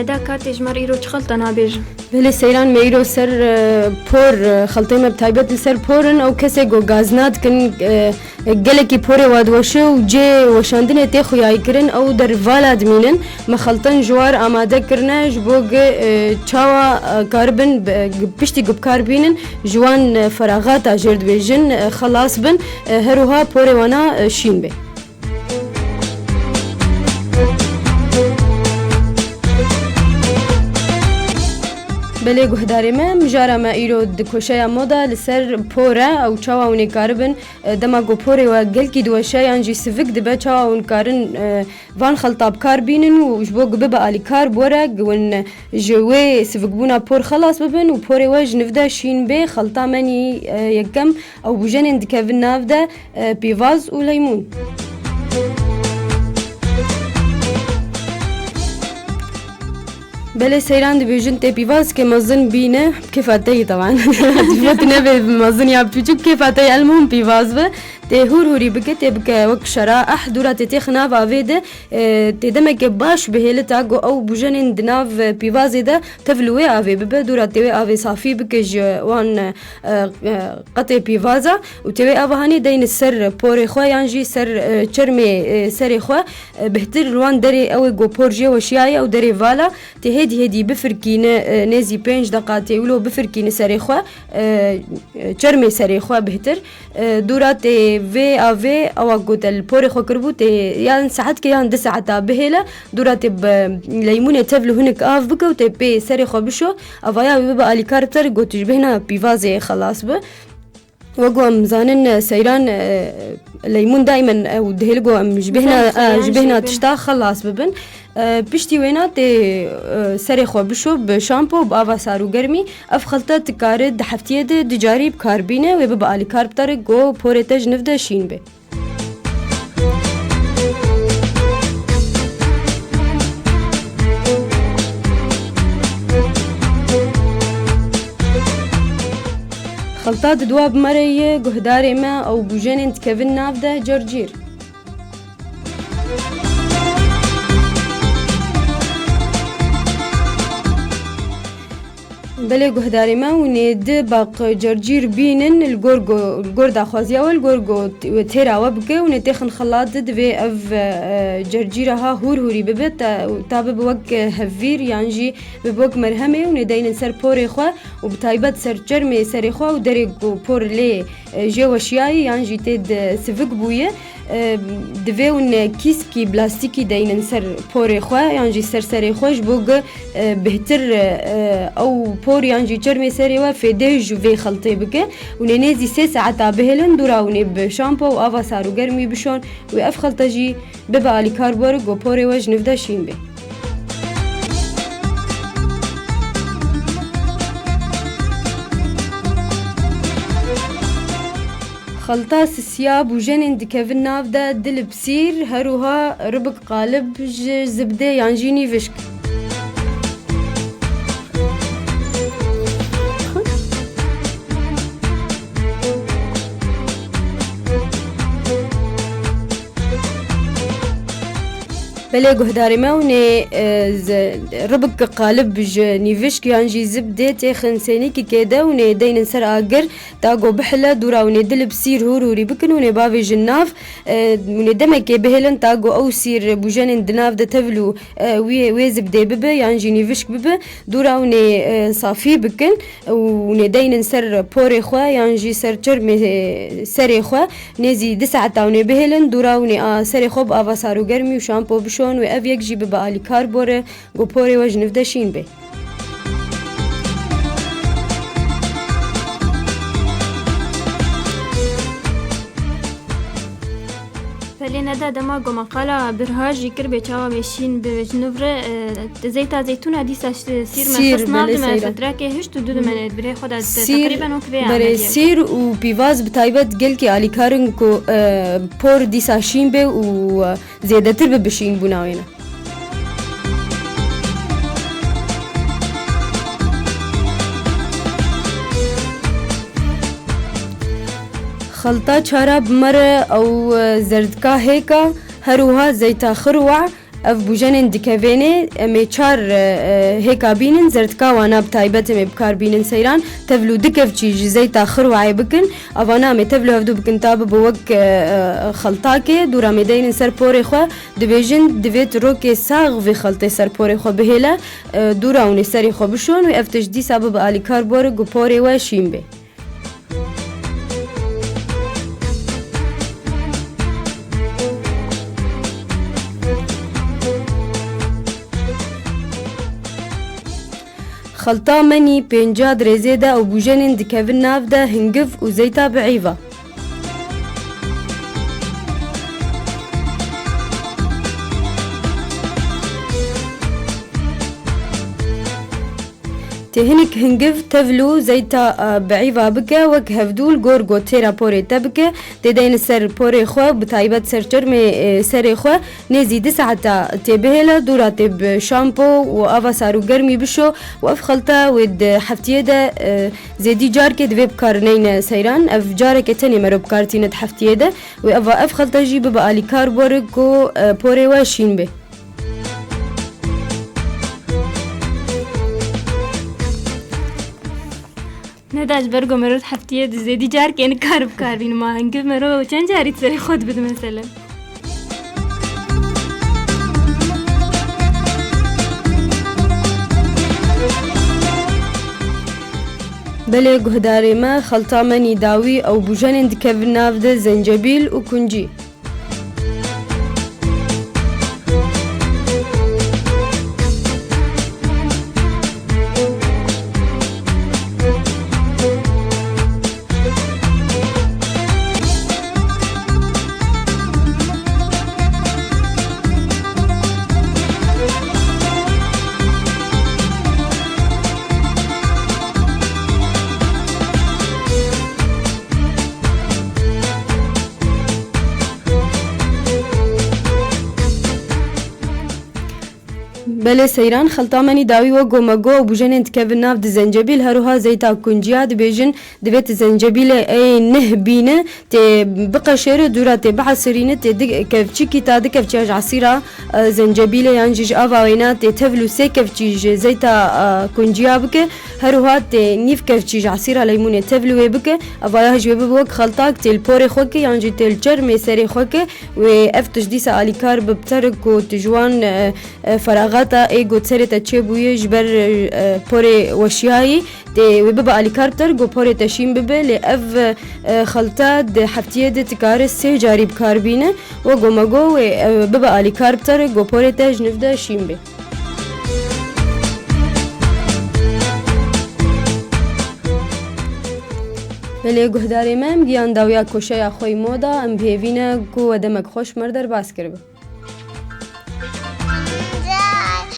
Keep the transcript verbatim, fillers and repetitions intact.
Eda, ka tê ji me re îro çi xelta nabêjin? Belê Seyran, me îro ser, e, por, e, xeltê me bi taybet li ser por in. Ew kesê ku gazna dikin, e, gelekî porê we diweşe û cê weşandinê tê xuyayîkirin, ew der vala dimînin. Me xeltin ji war amade kirine ji bo gi, e, çawa, e, karibin bi, gi, piştî ku bi kar bînin, ji wan, e, feraxata jêr dibêjin, e, xelas bin, e, her wiha porê wana, e, şîn bê. Belê guhdarê me, mijara me îro di koşeya moda li ser por e, ew çawa hûn ê karibin, e, dema ku porê we gelkî diweşe yan jî sivik dibe, çawa hûn karin, e, van xelta bi kar bînin û ji bo ku bibe alîkar bi we re, ku hûn ji wê sivikbûna por xelas bibin û porê we ji niv de şîn bê. Xelta menî, e, yekem, ew bûjenên dikevin nav de, e, pîvaz û leymûn. Belê Seyran, dibêjin tê pîvaz ke mezin bîne, kêfa te yî teban. Dîfet nebe mezin ya piçûk, kêfa te yî, elmuhim pîvaz be. Tê hûr hûrî bike, tê bike wek şera, eh, dûra tê têxi nav avê de, e, tê demeke baş bihêle ta ku ew bûjenên di nav, e, pîvazê de tevlî wê avê bibe, dûra tê wê avê safî bike ji wan, e, e, qetê pîvaza û tê wê ava hanê deyne ser porê xwe yan jî ser, e, çermê, e, serê xwe, e, bihtir li wan derê ew ê ku por jê weşiyaye ew derê vala tê hêdî hêdî bifirkîne, e, nêzî pênc deqa tê wilo bifirkîne serê xwe, e, çermê serê xwe bihtir. E, dûra tê vê avê ewa ku te li porê xwe kiribû tê yan saetkê yan du saeta bihêle, dûra tê bi leymûnê tevlî hinek av bike û tê pê serê xwe bişo, avaya wê bibe alîkar bi te re ku tu ji bêhna pîvazê xelas bi. Wek ku em zanin, e, Seyran, e, leymûn daîmen ew dihêl ku em ji bêhna, Zanin, e, Seyran ji bêhna jî tişta xelas bibin. E, piştî wêna tê, e, serê xwe bişo bi şampo û bi ava sar û germî. Ev xelta tu kare di heftiyê de du carî bi kar bîne, wê bibe alîkar bi te re ku porê te ji niv de şîn bê. Xelta di dua bi me re ye, guhdarê me, ew bûjenên dikevin nav de, cercîr. Belê guhdarê me, hûn ê di baq cercîr bînin, li gor go-, li gor daxwaziya we, li gor go-, têra we bike, hûn ê têxin xelat, divê ev, e, cercîra ha hûr hûrî bibe, ta, ta bibe wek hevvîr yan jî bibe wek merhemê, hûn ê deynin ser porê xwe û bi taybet ser çermê serê xwe û derê ku por lê, e, jê weşiyayî yan jî tê de sivik bûye. E, divê hûn kîskî plastîkî deynin ser porê xwe yan jî ser serê xwe, ji bo ku, e, bihtir, e, ew por yan jî çermê serê we fêdê ji vê xeltê bike. Hûn ê nêzî sê saeta bihêlin, dûra hûn ê bi şampo û ava sar û germî bişon û ev xelta jî bibe alîkar bor ku porê we ji niv de şîn bê. Xelta sisiya bûjenên dikevin nav de, dilip sîr, her wiha ribik qalib ji zibdê yan jî nîvişk. Belê guhdarê me, hûn ê, e, z-, ribik qalib ji nîvişk yan jî zibdê têxin sênîkî kê de, hûn ê deynin ser agir, ta ku bihile, dûra hûn ê dilip sîr hûr hûrî bikin, hûn ê bavêjin nav, e, hûn ê demekê bihêlin, ta ku ew sîr bûjenên di nav de tevlû, e, wê, wê zibdê bibe, yan jî nîvişk bibe, dûra hûn ê, e, safî bikin. Û hûn ê deynin ser porê xwe yan jî ser çermê, e, serê xwe. Nêzî du saeta hûn ê bihêlin, dûra hûn ê a serê xwe bi ava sar û germî û şampo bişon wê ev yek jî bibe alîkar bore, ku porê we ji niv de şîn bê. Pelê neda dema ku me qala birha jî kir bê çawa bê şîn bi ji nûv re, e, zeyta zeytûna dîsa ş-, sîr me Sîr, xist nav belê, dime seyra. Fetrakê hişt û du dime Sîr, teqrîben wek vê berê amediyê. Sîr û pîvaz bi taybet gelkî alîkar in ku, e, por dîsa şîn bê û, e, zêdetir bi bişîn bûna wê ne. Xelta çara bi me re ew, e, zerdka hêka, her wiha zeyta xirwa, Ev bûjenên dikevênê em ê çar, e, e, hêka bînin, zerdika wana bi taybet em ê bi kar bînin seyran. Tevlû du kevçî ji zeyta xirwayê bikin. Avana em ê tevlû hevdû bikin ta bibe wek, e, e, xeltakê. Dûra em ê deynin ser porê xwe. Dibêjin divê tu rokê sax vê xeltê ser porê xwe bihêle. E, dûra hûn ê serê xwe bişon wê ev tişt dîsa bibe alîkar borik û porê we şîn bê. Xelta menî pênca dirêzê de û bûjenên dikevin nav de hingiv û zeyta bi'îva. Tê hinik hingiv, tevlû, zeyta, e, bi'îva bike, wek hevdû li gor gotêra porê te bike. Tê deyne ser porê xwe, bi taybet ser çermê, e, serê xwe, nêzî du saeta tê bihêle, dûra tê bi şampo û ava sar û germî bişo û ev xelta wê di heftiyê de, e, zêdî carkê divê bi kar neyne seyran. Ev careke tenê mero bi kar tîne di heftiyê de. Wê eva ev xelta jî bibe alîkar borik ku, e, porê we şîn bê. Neda ji ber ku mero di heftiyê di zêdî carkê nikare bi kar bîne, ma hingiv mero çend carî di serê xwe dibit meselen? Belê guhdarê me, xelta menî dawî ew bûjenên dikevin nav de zencebîl û kuncî. Belê seyran, xelta menî dawî wek ku me got, bûjenên dikevin nav di zencebîl, her wiha zeyta kunciya dibêjin, divê tu zencebîlê ê neh bîne, tê biqeşêre, dûra tê biesirîne, tê di kevçikî ta di kevçiya ji esîra, e, zencebîlê yan jî ji ava wêna tê tevlû sê kevçî ji zeyta, e, kunciya bike, her wiha tê nîv kevçî ji esîra leymûnê tevlû wê bike, evaya ji wê bibe wek xeltak tê li porê xwe ke yan jî tê li çermê serê xwe ke, wê ev tişt dîsa alîkar bi bi terik ku tu ji wan, e, e, feraxata ê ku serê te çêbûye ji ber, e, porê weşiyayî, tê wê bibe alîkar bi terik ku porê te şîn bibe, lê ev, e, xelta di heftiyê de dikare sê carî bi kar bîne. Wek ku me got, wê, e, bibe alîkar bi terik ku porê te ji nûv de şîn bê. Belê guhdarê me, em giyan dawiya koşeya xwe yî moda, em bi hêvî ne ku we demek xweş me re derbas kiribe.